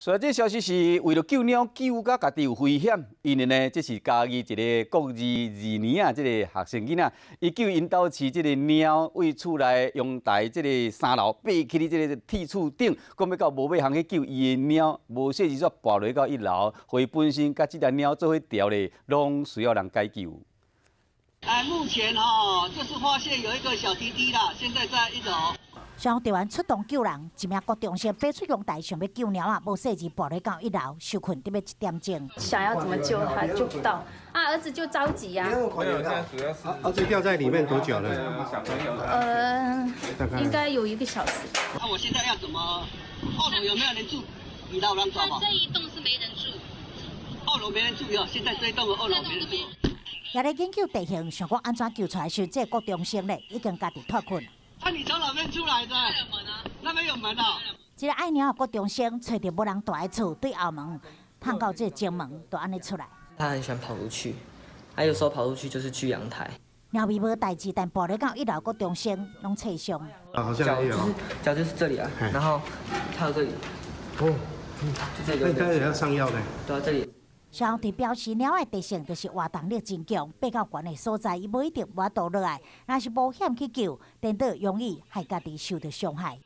所以這消息是為著救貓救甲家己有危險，因為呢，這是嘉義一个國二二年仔這个學生囡仔，伊救𪜶兜飼這个貓，對厝內陽台這个三樓爬起佇這个鐵厝頂，講欲到無尾巷去救伊的貓，無小心煞跋落到一樓，予伊本身佮這隻貓做伙牢咧，攏需要人解救。哎，目前哈，就是發現有一個小弟弟啦，現在在一樓。消防隊員出動救人，一名國中生爬出陽台想欲救貓仔，無細膩跋落到一樓，受困得欲一點鐘。想要怎麼救他救不到，啊，兒子就着急呀。兒子掉在裡面多久了？應該有一個小時。那我現在要怎麼？二樓有沒有人住？你到人抓嗎？這一棟是沒人住。二樓沒人住喲，現在這一棟二樓沒人住。也咧研究地形，想講按怎救出來時，這個國中生咧已經家己脫困。那你從哪邊出來的？那邊有門啊。這个愛貓的國中生揣著無人蹛的厝，對後門探到這個前門，就按呢出來。他很喜歡跑出去，他有時候跑出去就是去陽台。貓咪無代誌，但跋落到一樓國中生攏挫傷。好像有。腳就是這裡啊，然後跳這裡。哦，就這裡。那當然要上藥的。對啊，這裡。消防隊表示，貓的特性就是活動力真強，爬到懸的所在，伊無一定無法度落來。若是冒險去救，顛倒容易害家己受著傷害。